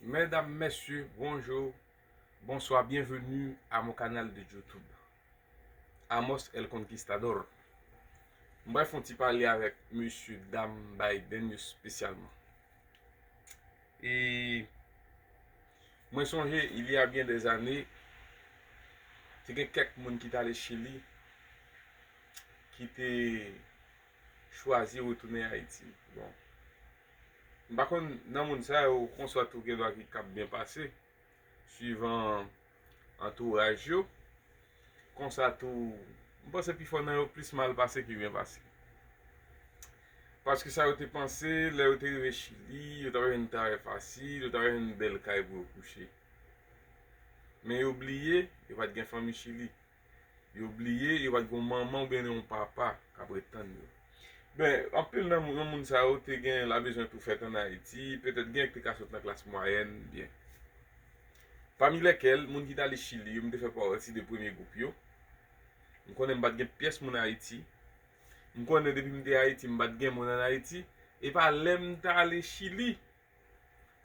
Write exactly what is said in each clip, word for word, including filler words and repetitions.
Medam, mesye, bonjou, bonswa, byenveni a mon kanal de YouTube, Amos El Conquistador. M pral fè yon ti pale avèk mesye dam Biden yo espesyalman. E mwen sonje, il y a bien des années, te gen kèk moun ki t ale Chili, ki te chwazi retounen Ayiti. Bon. M pa konn nan moun sa yo, konswa tou gen dwa ki k ap byen pase, swivan antouraj yo. Konsa tou, m panse pifò nan yo plis mal pase ke byen pase. Paske sa yo te panse, lè yo te rive Chili, yo t ap jwenn travay fasil, yo t ap jwenn bèl kay pou yo kouche. Men yo bliye, yo pa t gen fanmi Chili. Yo bliye, yo pa t gen yon manman oubyen yon papa k ap ret tann yo. Ben, anpil nan moun, nan moun sa yo te gen la bezwen tou fèt ann Ayiti, petèt gen k te ka sot nan klas mwayèn, byen. Pami lèkèl, moun ki t ale Chili yo, m te fè pati de premye gwoup yo. M konnen m pa t gen pyès moun Ayiti. M konnen depi m te Ayiti, m pa t gen moun ann Ayiti. E pa lè m t ale Chili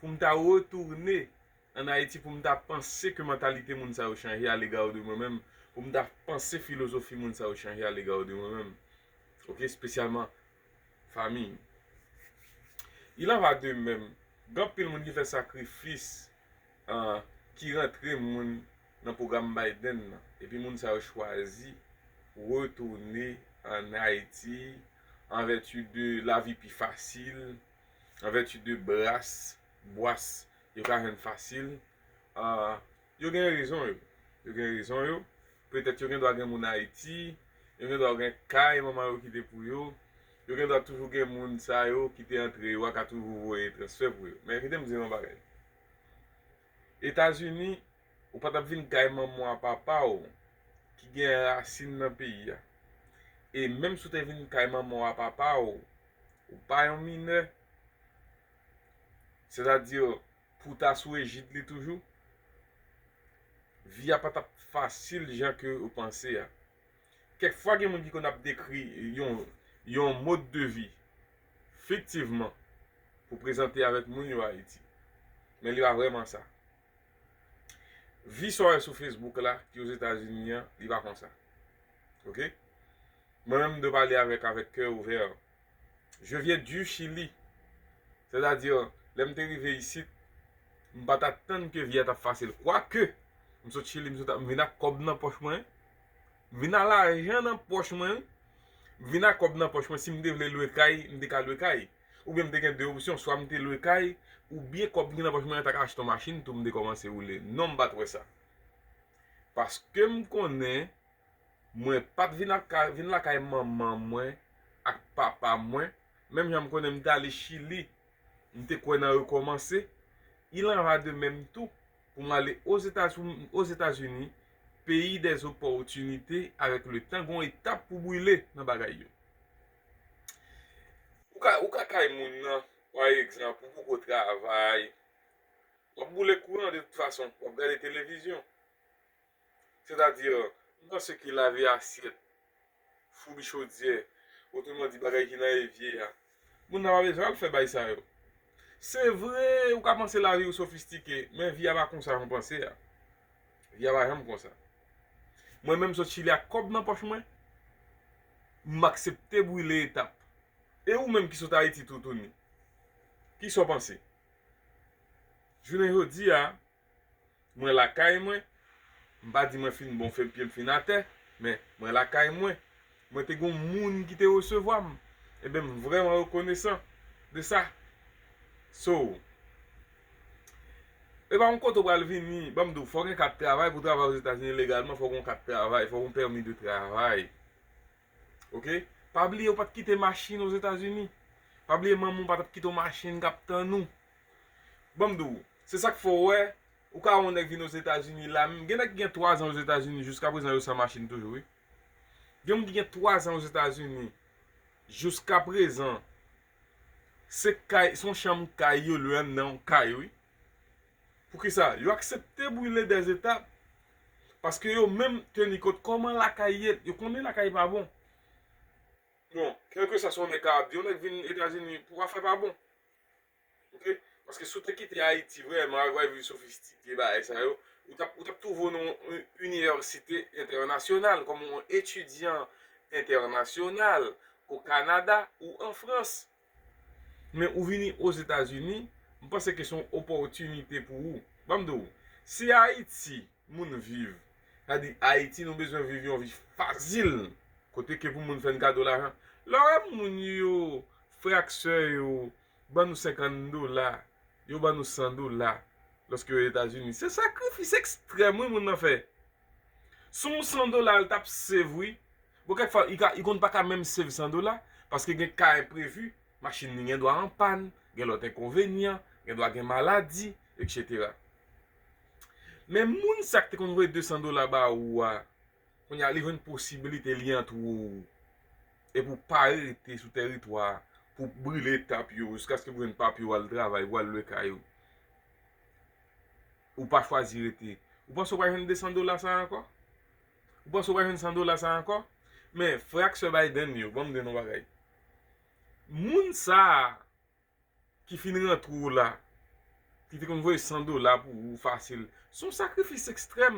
pou m ta retounen ann Ayiti pou m ta panse ke mantalite moun sa yo chanje alega de mwen menm, pou m ta panse filozofi moun sa yo chanje alega de mwen menm. Oke, espesyalman fanmi. Il en va de même, gen anpil moun ki fè sakrifis, ah, ki rantre moun nan pwogram Biden nan. Epi moun sa yo chwazi retounen ann Ayiti an vèti de lavi pi fasil, an vèti de bras, bwas yo ka jwenn fasil. Ah, yo gen rezon yo. Yo gen rezon yo. Petèt yo gen dwa gen moun Ayiti, yo gen dwa gen kay manman yo kite pou yo. Yo gen dwa toujou gen moun sa yo ki te antre yo a ka toujou voye transfè pou yo. Men kite m di nou yon bagay. Etazini, ou pa t ap vin kay manman w a papa w ki gen rasin nan peyi a. E menm si w te vin kay manman w a papa w, ou pa yon minè. Sètadi, pou w ta sou ejid li toujou, vi a pa t ap fasil jan ke ou panse a. Kèk fwa gen moun ki konn ap dekri yon, yon mode de vie fiktivman pou prezante avèk moun yo Ayiti. Men li pa vrèman sa. Vi sa w wè sou Facebook la, ki Ozetazini an, li pa konsa. Oke? Mwen menm m dwe pale avèk, avèk kè ouvè. Je viens du Chili. Sètadi, lè m te rive isit, m pa t atann ke vi a t ap fasil. Kwake, m sot Chili, m sot, m vin ak kòb nan pòch mwen. M vin ak lajan nan pòch mwen. M vin ak kòb nan pòch mwen. Si m te vle lwe kay, m te ka lwe kay. Oubyen m te gen de opsyon, swa m te lwe kay, oubyen kòb ki nan pòch mwen an ta ka achte yon machin tou, m te kòmanse woule. Non, m pa t wè sa. Paske m konnen mwen pa t vin ak, vin lakay manman mwen ak papa mwen, menm jan m konnen m t ale Chili, m te kwè nan rekòmanse. Il en va de même tou pou m ale Ozetazini, peyi des opportunités, avec le temps, gen yon etap pou brile nan bagay yo. Ou ka, ou ka kay moun nan, pa egzanp, ou poko travay, w ap boule kouran de tout fason, w ap gade televizyon. Sètadi, m panse ke lave asyèt, foubi chodyè, otreman di bagay ki nan evye a, moun nan pa bezwen al fè bagay sa yo. Se vre, ou ka panse lavi ou sofistike, men vi a pa konsa jan w panse a. Vi a pa janm konsa. Mwen menm sot Chili ak kòb nan pòch mwen, m aksepte brile etap. E ou menm ki sot Ayiti toutouni, kisa w panse? Jounen jodi a, mwen lakay mwen, m pa di mwen fin bon, pye m fin atè, men mwen lakay mwen. Mwen te gen yon moun ki te resevwa m. Ebyen, m vrèman rekonesan de sa. So, e pa yon kote w pral vini, ban m di w, fò w gen kat travay pou w travay Ozetazini legalman, fò w gen yon kat travay, fò w gen yon pèmi de travay. Oke? Pa bliye, ou pa t kite machin Ozetazini. Pa bliye, manman w pa t ap kite yon machin k ap tann ou. Ban m di w, se sa k fè w wè, ou ka wè yon nèg vin Ozetazini la, menm gen nèg ki gen twa zan Ozetazini, jiska prezan yo san machin toujou, wi. Gen moun ki gen twa zan Ozetazini, jiska prezan, se kay, se yon chanm kay yo lwe anndan yon kay, wi. Poukisa? Yo aksepte brile dèzetap. Paske yo menm teni kont kòman lakay ye, yo konnen lakay pa bon. Bon, kèlkeswa sa yon nèg ka ap di, yon nèg vin Etazini pou afè pa bon. Oke? Paske si w te kite Ayiti vrèman, avèk viv sofistike, bagay sa yo, ou t ap, ou t ap twouve w nan yon inivèsite entènasyonal, kòm yon etidyan entènasyonal, o Kanada ou an Frans. Men ou vini Ozetazini, m panse ke se yon opòtinite pou ou. Ban m di w, si Ayiti moun viv, sa di Ayiti nou bezwen viv yon vi fasil, kote ke pou moun fè n kado lajan. Lè w wè moun yo, frè ak sè yo, ban nou senkant dola, yo ban nou san dola lòske yo Etazini. Se sakrifis ekstrèm wi moun nan fè. Si yon san dola l t ap save wi. Bon, kèk fwa, li ka, li konn pa ka menm save san dola, paske gen ka enprevi, machin li gen dwa an pàn, gen lòt enkonvenyan, gen dwa gen maladi, etsetera. Men moun sa k te konn voye de san dola ba ou a, kounye a li jwenn posibilite li antre w. Epi w pa rete sou tèritwa a pou brile etap yo, jiskaske pou jwenn papye w al travay, pou al lwe kay ou. Ou pa chwazi rete. Ou panse w pa jwenn de san dola sa ankò? Ou panse w pa jwenn san dola sa ankò? Men, frè ak sè Biden yo, ban m di nou yon bagay. Moun sa a ki fin rantre w la, ki te konn voye san dola pou ou fasil, se yon sakrifis ekstrèm.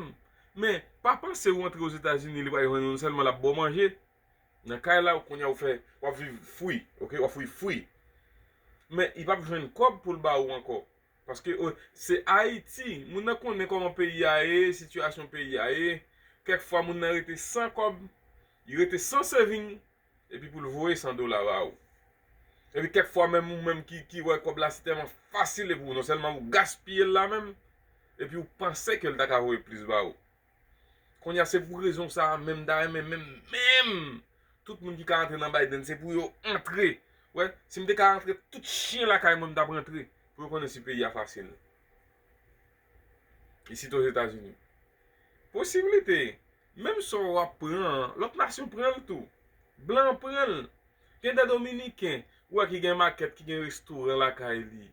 Men, pa panse w antre Ozetazini, li pral jwenn ou sèlman l ap ba w manje. Nan kay la, kounye a w fè, w ap viv fri, oke? W ap viv fri. Men, li p ap jwenn kòb pou l ba ou ankò. Paske o, se Ayiti. Moun nan konnen kòman peyi a ye, sitiyasyon peyi a ye. Kèk fwa, moun nan rete san kòb, li rete san saving, epi pou l voye san dola ba ou. Epi kèk fwa, menm ou menm ki, ki wè kòb la se tèlman fasil, epi w non sèlman ou gaspiye l la menm, epi w panse ke l ta ka voye plis ba ou. Kounye a, se pou rezon sa a menm m ta renmen menm, menm tout moun ki ka antre nan Biden, se pou yo antre. Wè, si m te ka antre, tout chen lakay mwen m t ap rantre, pou yo konnen si peyi a fasil. Isit Ozetazini. Posiblite, menm sa w ap pran an, lòt nasyon pran l tou. Blan pran l. Gen de Dominiken, ou wè ki gen makèt, ki gen restoran lakay li.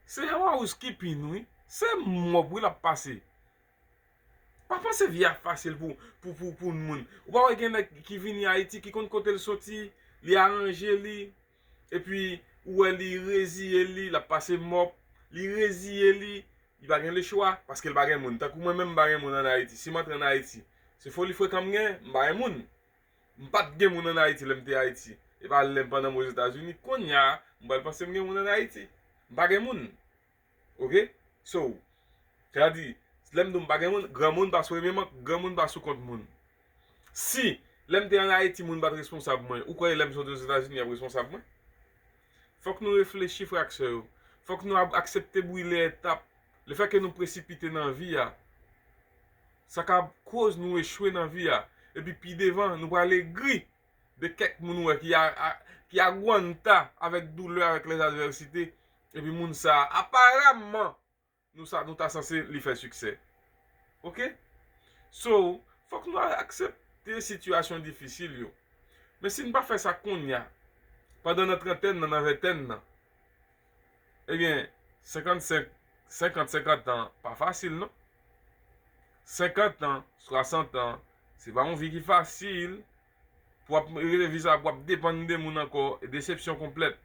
Se housekeeping wi. Se mòb wi l ap pase. Pa panse vi a fasil pou, pou, pou, pou moun. Ou pa wè gen nèg ki vini Ayiti, ki konn kote l soti, li aranje li, epi ou wè li reziye li, l ap pase mòp, li reziye li, li pa gen lechwa, paske l pa gen moun. Tankou mwen menm, m pa gen moun ann Ayiti. Si m antre ann Ayiti, se foli frekan m gen, m pa gen moun. M pa t gen moun ann Ayiti lè m te Ayiti. E pa lè m pandan m Ozetazini. Kounye a, m pral panse m gen moun ann Ayiti. M pa gen moun. Oke? So, sa di, lè m di w m pa gen moun, granmoun pa sou renmen mank, granmoun pa sou kont moun. Si, lè m te ann Ayiti, moun pa t responsab mwen, ou kwè lè m soti Ozetazini, y ap responsab mwen? Fòk nou reflechi, frè ak sè yo. Fòk nou ab-, aksepte brile etap. Lefètke nou presipite nan vi a, sa ka koz nou echwe nan vi a. Epi pi devan, nou pral egri de kèk moun ou wè ki a, a, ki agwanta avèk doulè, avèk lèzadvèsite. Epi moun sa a, aparamman, nou sa, nou ta sanse li fè siksè. Oke? So, fòk nou aksepte sitiyasyon difisil yo. Men si n pa fè sa kounye a, pandan nan trantèn nan, nan ventèn nan, ebyen, senkannsenk, senkant, senkant an pa fasil, non. Senkant an, swasant an, se pa yon vi ki fasil. Pou w ap rete vi sa, pou w ap depann de moun ankò, e desepsyon konplèt.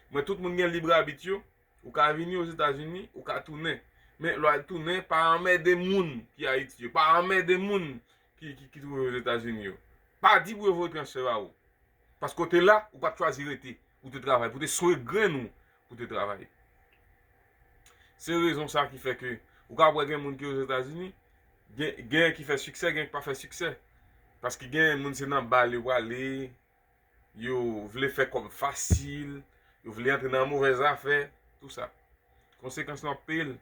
Mwen, tout moun gen lib abit yo. Ou ka vini Ozetazini, ou ka tounen. Men, lè w al tounen, pa anmède moun ki Ayiti yo. Pa anmède moun ki, ki, ki twouve Ozetazini yo. Pa di pou yo voye transfè ba ou. Paske w te la, ou pa t chwazi rete. Ou te travay. Pou te swe grenn ou, pou te travay. Se rezon sa ki fè ke ou ka wè gen moun ki Ozetazini, gen, gen ki fè siksè, gen ki pa fè siksè. Paske gen moun se nan bal yo prale, yo vle fè kòb fasil, yo vle antre nan movèz afè, tou sa. Konsekans lan w ap peye l,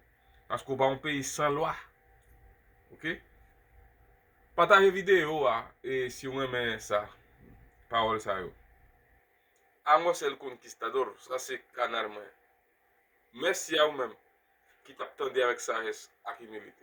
paske w pa yon peyi san lwa. Oke? Pataje videyo a, e si w renmen sa, pawòl sa yo. Amos el Conquistador, sa se kanal mwen. Mèsi a ou menm ki t ap tande avèk sajès ak imilite.